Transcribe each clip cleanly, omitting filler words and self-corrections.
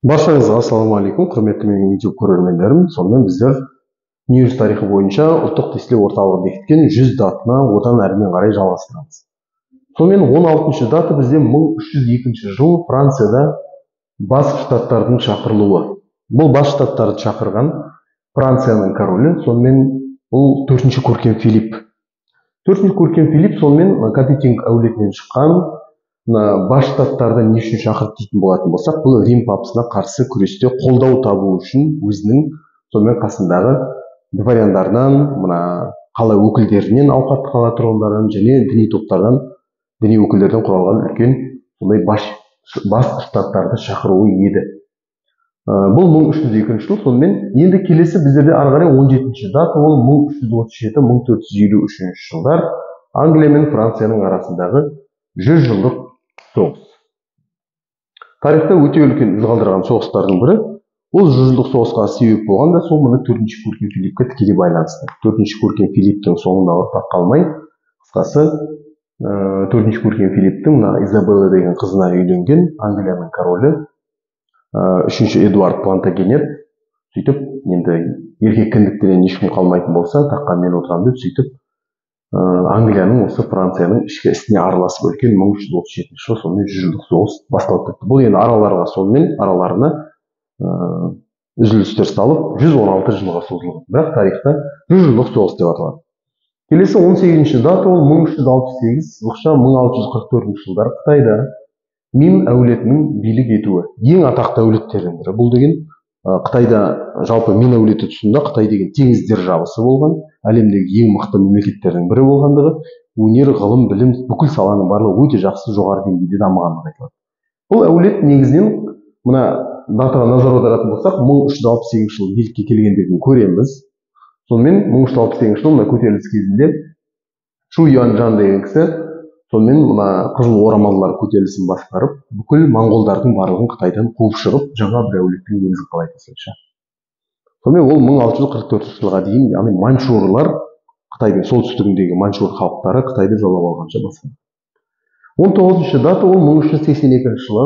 Баршаңызға ассалаумағалейкум, құрметті менің YouTube көрермендерім. Сонымен біздер дүниежүзі тарихы бойынша ұлттық тестілеу орталығы бекіткен 100 датына одан әрмен қарай жалғастырамыз. Сонымен 16-шы дата бізде 1302 жыл Францияда бас штаттардың шақырылуы. Бұл бас штаттарды шақырған Францияның королі, сонымен бұл 4-ші көркем Филипп. 4-ші көркем Филипп сонымен Капетинг әулетінен шыққан. Бас штаттарды не үшін шақырды дейтін болатын болсақ, бұл Рим папасына қарсы күресте қолдау табу үшін өзінің сонымен қасындағы дворяндарынан, мына қала өкілдерінен, ауқатты қала тұрғындарынан және діни топтардан, діни өкілдерден құралған үлкен сондай бас штаттарды шақыруы еді. Бұл 1302 жыл. Сонымен енді келесі біздерде ары қарай 17-ші дата, ол 1337-1453 жылдар Англия мен Францияның арасындағы 100 жылдық соғыс. Тарихта өте үлкен із қалдырған соғыстардың бірі. Ол 100 жылдық соғысқа себеп болған да сол мына 4-ші көркем Филиппке тікелей байланысты. 4-ші көркем Филипптің соңында ұрпақ қалмай, қысқасы, 4-ші көркем Филипптің мына Изабелла деген қызына үйленген Англияның королі 3-ші Эдуард Плантагенет, сөйтіп енді еркек кіндіктен ешкім қалмайтын болса, таққа мен отырамын деп, сөйтіп Англияның осы Францияның ішкі ісіне араласып үлкен 1337 жылы сонымен 100 жылдық соғыс басталып кетті. Бұл енді араларға сонымен араларына үзілістер салып 116 жылға созылған. Бірақ тарихта 100 жылдық соғыс деп аталады. Келесі 18-ші дата ол 1368 сызықша 1644 жылдар Қытайда Мин әулетінің билік етуі. Ең атақты әулеттердің бірі. Бұл деген Қытайда жалпы Мин әулеті тұсында Қытай деген теңіз державасы болған, әлемдегі ең мықты мемлекеттердің бірі болғандығы, өнер, ғылым, білім, бүкіл саланың барлығы өте жақсы жоғары деңгейде дамығандығы айтылады. Бұл әулет негізінен мына датаға назар аударатын болсақ, 1368 жылы билікке келгендігін көреміз. Сонымен 1368 жылы мына көтеріліс кезінде Шу Юаньчжан деген кісі сонымен мына қызыл орамалылар көтерілісін басқарып, бүкіл моңғолдардың барлығын Қытайдан қуып шығып, жаңа бір әулеттің негізін қалайды осылайша. Сонымен ол 1644 жылға дейін, яғни маньчжурлар, Қытайдың солтүстігіндегі маньчжур халықтары Қытайды жаулап алғанша басқарды. 19-шы дата ол 1382 жылы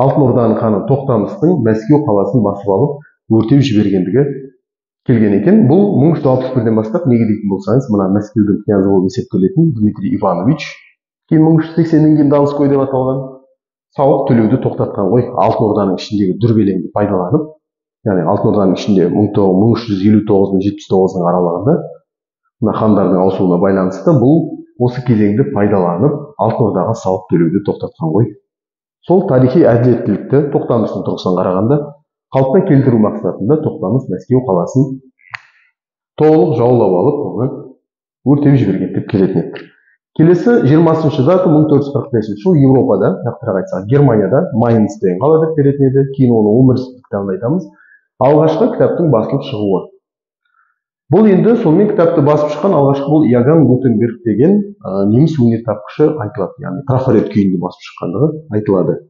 Алтын Орданың ханы Тоқтамыстың Мәскеу қаласын басып алып, өртеп жібергендігі келген екен. Бұл 1361-ден бастап, неге дейтін болсаңыз, мына Мәскеудің князі болып есептелетін Дмитрий Иванович, кейін 1380-нен кейін Донской деп аталған, салық төлеуді тоқтатқан ғой. Алтын Орданың ішіндегі дүрбелеңді пайдаланып, яғни Алтын Орданың ішінде 1359 мен 79-ның аралығында мына хандардың ауысуына байланысты бұл осы кезеңді пайдаланып Алтын Ордаға салық төлеуді тоқтатқан ғой. Сол тарихи әділеттілікті Тоқтамыстың тұрғысынан қарағанда қалпына келтіру мақсатында Тоқтамыс Мәскеу қаласын толық жаулап алып, оны өртеп жіберген деп келетін еді. Келесі 20-шы дата 1445 жыл Еуропада, нақтырақ айтсақ, Германияда Майнц деген қала деп беретін еді. Кейін оны 11 кітабында айтамыз. Алғашқы кітаптың басылып шығуы. Бұл енді сонымен кітапты басып шыққан алғашқы бұл Иоганн Гутенберг деген неміс өнертапқышы айтылады. Яғни трафарет күйінде басып шыққандығы айтылады.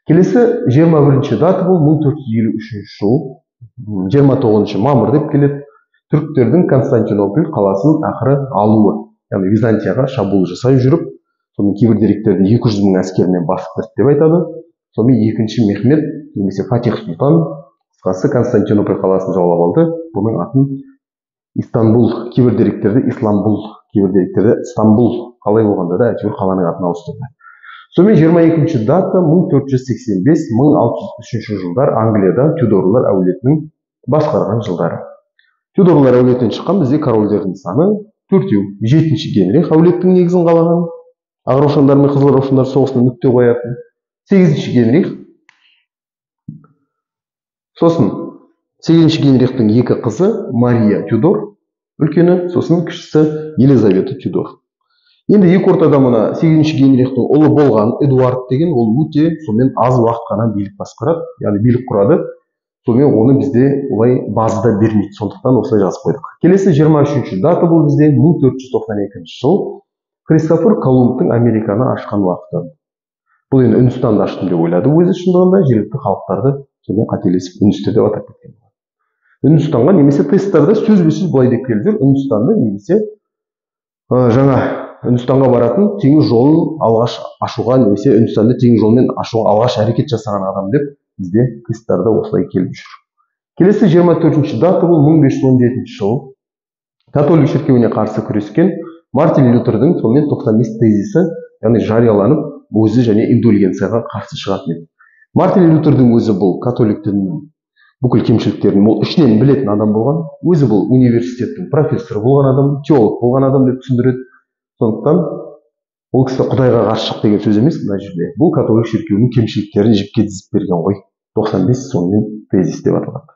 Келесі 21-ші дата бұл 1453 жыл 29 мамыр деп келеді. Түріктердің Константинополь қаласын ақыры алуы. Яғни Византияға шабуыл жасай жүріп, сонымен кейбір деректерде 200 мың әскермен басып кірді деп айтады. Сонымен 2-ші Мехмед немесе Фатих сұлтан қысқасы Константинополь қаласын жаулап алды. Бұның атын Истанбул, кейбір деректерде Исламбул, кейбір деректерде Стамбул, қалай болғанда да әйтеуір қаланың атын ауыстырды. Сонымен 22-ші дата 1485-1603 жылдар Англияда Тюдорлар әулетінің басқарған жылдары. Тюдорлар әулетінен шыққан бізде корольдердің саны 4-еу. 7-ші Генрих әулеттің негізін қалаған, ақ раушандар мен қызыл раушандар соғысына нүкте қоятын. 8-ші Генрих. Сосын 8-ші Генрихтің екі қызы Мария Тюдор үлкені, сосын кішісі Елизавета Тюдор. Енді екі ортада мына 8-ші Генрихтің ұлы болған Эдуард деген, ол өте сонымен аз уақыт қана билік басқарады, яғни билік құрады. Сонымен оны бізде олай базада бермейді, сондықтан осылай жазып қойдық. Келесі 23-ші дата бұл бізде 1492 жыл Христофор Колумбтың Американы ашқан уақыты. Бұл енді Үндістанды аштым деп ойлады өзі, шындығында жергілікті халықтарды сонымен қателесіп үндістер деп атап кеткен. Үндістанға немесе тесттарда сөзбе-сөз былай деп келіп жүр, Үндістанды немесе жаңа Үндістанға баратын теңіз жолын алғаш ашуға немесе Үндістанды теңіз жолымен ашуға алғаш әрекет жасаған адам деп бізде тесттарда осылай келіп жүр. Келесі 24-ші дата бұл 1517 жыл. Католик шіркеуіне қарсы күрескен Мартин Лютердің сонымен 95 тезисі, яғни жарияланып, өзі және индульгенцияға қарсы шығатын еді. Мартин Лютердің өзі бұл католик дінінің бүкіл кемшіліктерін ол ішінен білетін адам болған, өзі бұл университеттің профессоры болған адам, теолог болған адам деп түсіндіреді. Сондықтан ол кісі Құдайға қарсы шық деген сөз емес мына жерде. Бұл католик шіркеуінің кемшіліктерін жіпке тізіп берген ғой. 95 сонымен тезис деп аталады.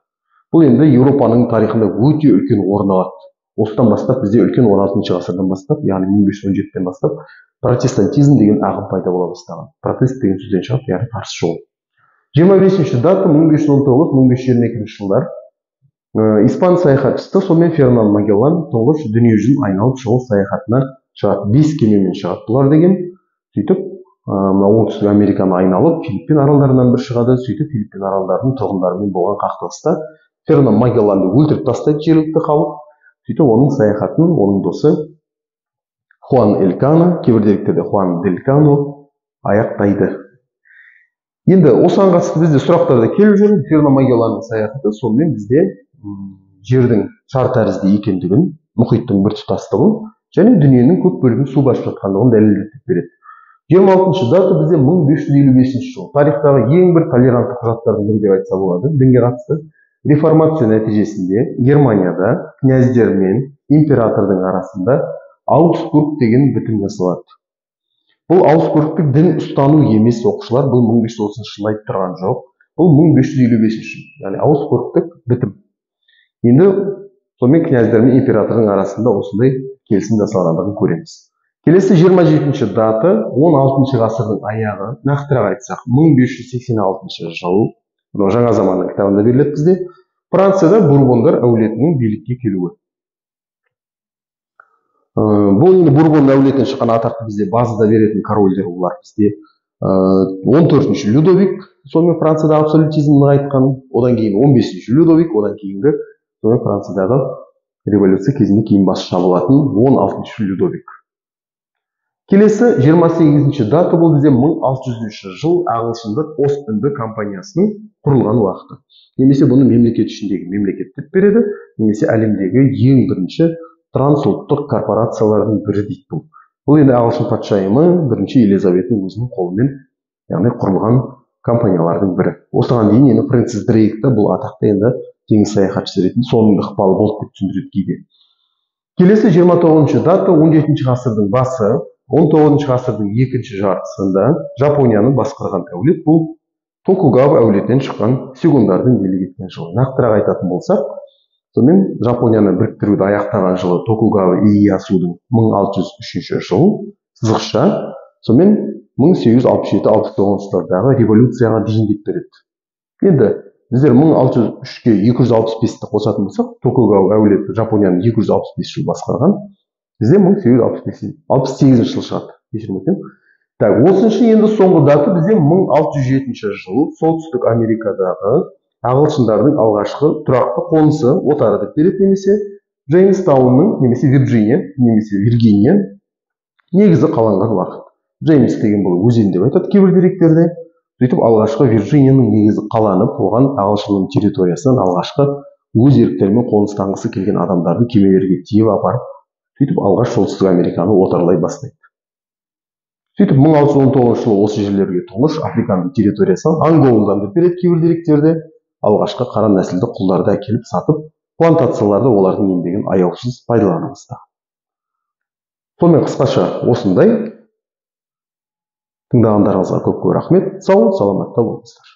Бұл енді Еуропаның тарихында өте үлкен орын алады. Осыдан бастап бізде үлкен 16 ғасырдан бастап, яғни 1517-тен бастап протестантизм деген ағым пайда бола бастаған. Протест деген сөзден шығады, яғни қарсы шығу. 25-ші дата 1519-1522 жылдар. Испан саяхатшысы сонымен Фернан Магеллан тұңғыш дүниежүзін айналып шығу саяхатына шығады. 5 кемемен шығады бұлар деген. Сөйтіп мына Оңтүстік Американы айналып Филиппин аралдарынан бір шығады. Сөйтіп Филиппин аралдарының тұрғындарымен болған қақтығыста Фернан Магелланды өлтіріп тастайды жергілікті халық. Сөйтіп оның саяхатын оның досы Хуан Элькано, кейбір деректерде Хуан дель Кано аяқтайды. Енді осыған қатысты бізде сұрақтар да келіп жүр. Фернан Магелланның саяхаты сонымен бізде жердің шар тәрізді екендігін, мұхиттың біртұтастығын және дүниенің көп бөлігін су басып жатқандығын дәлелдеп береді. 26-шы дата бізде 1555 жыл. Тарихтағы ең бір толерантты құжаттардың бірі деп айтса болады дінге қатысты. Реформация нәтижесінде Германияда князьдер мен императордың арасында Аугсбург деген бітім жасалады. Бұл Аугсбургтік дін ұстану емес оқушылар, бұл 1530 жылы айтып тұрған жоқ. Бұл 1555 жыл, яғни Аугсбургтік бітім. Енді сонымен князьдер мен императордың арасында осындай келісім жасалғандығын көреміз. Келесі 27-ші дата 16 ғасырдың аяғы, нақтырақ айтсақ 1586 жыл. Мынау жаңа заманның кітабында беріледі бізде. Францияда Бурбондар әулетінің билікке келуі. Бұл енді Бурбон әулетінен шыққан атақты бізде базада беретін корольдер олар бізде. 14-ші Людовик, сонымен Францияда абсолютизм нығайтқан, одан кейін 15-ші Людовик, одан кейінгі сонымен Франциядағы революция кезінде кейін бас шабылатын 16-шы Людовик. Келесі 28-ші дата бұл бізде 1600 жыл ағылшындық Ост-Үнді компаниясының құрылған уақыты. Немесе бұны мемлекет ішіндегі мемлекет деп береді, немесе әлемдегі ең бірінші трансұлттық корпорациялардың бірі дейді бұл. Бұл енді ағылшын патшайымы бірінші Елизаветтің өзінің қолымен, яғни құрылған компаниялардың бірі. Осыған дейін енді Фрэнсис Дрейк та бұл атақты енді теңіз саяхатшысы ретінде соның ықпалы болды деп түсіндіреді кейде. Келесі 29-шы дата 17 ғасырдың басы, 19 ғасырдың екінші жартысында Жапонияны басқарған әулет бұл Токугава әулетінен шыққан сёгундардың билік еткен жылы. Нақтырақ айтатын болсақ, сонымен Жапонияны біріктіруді аяқтаған жылы Токугава Иэясудың 1603 жыл, сызықша, сонымен 1867-69 жылдардағы революцияға дейін деп береді. Енді біздер 1603-ке 265-ті қосатын болсақ, Токугава әулеті Жапонияны 265 жыл басқарған. Бізде 1868 жыл шығады. Кешірім өтінемін. Так, 30-шы енді соңғы дата бізде 1607 жыл Солтүстік Америкадағы ағылшындардың алғашқы тұрақты қонысы отары деп береді, немесе Джеймстаунның, немесе Вирджиния, немесе Виргиния негізі қаланған уақыт. Джеймс деген бұл өзен деп айтады кейбір деректерде. Сөйтіп алғашқы Вирджинияның негізі қаланып, оған ағылшынның территориясынан алғашқы өз еріктерімен қоныстанғысы келген адамдарды кемелерге тиеп апарып, сөйтіп алғаш Солтүстік Американы отарлай бастайды. Сөйтіп 1619 жылы осы жерлерге тұңғыш Африканың территориясынан Анголадан деп береді кейбір деректерде алғашқы қара нәсілді құлдарды әкеліп сатып, плантацияларда олардың еңбегін аяусыз пайдалана бастаған. Сонымен қысқаша осындай. Тыңдағандарыңызға көп-көп рахмет. Сау, саламатта болыңыздар.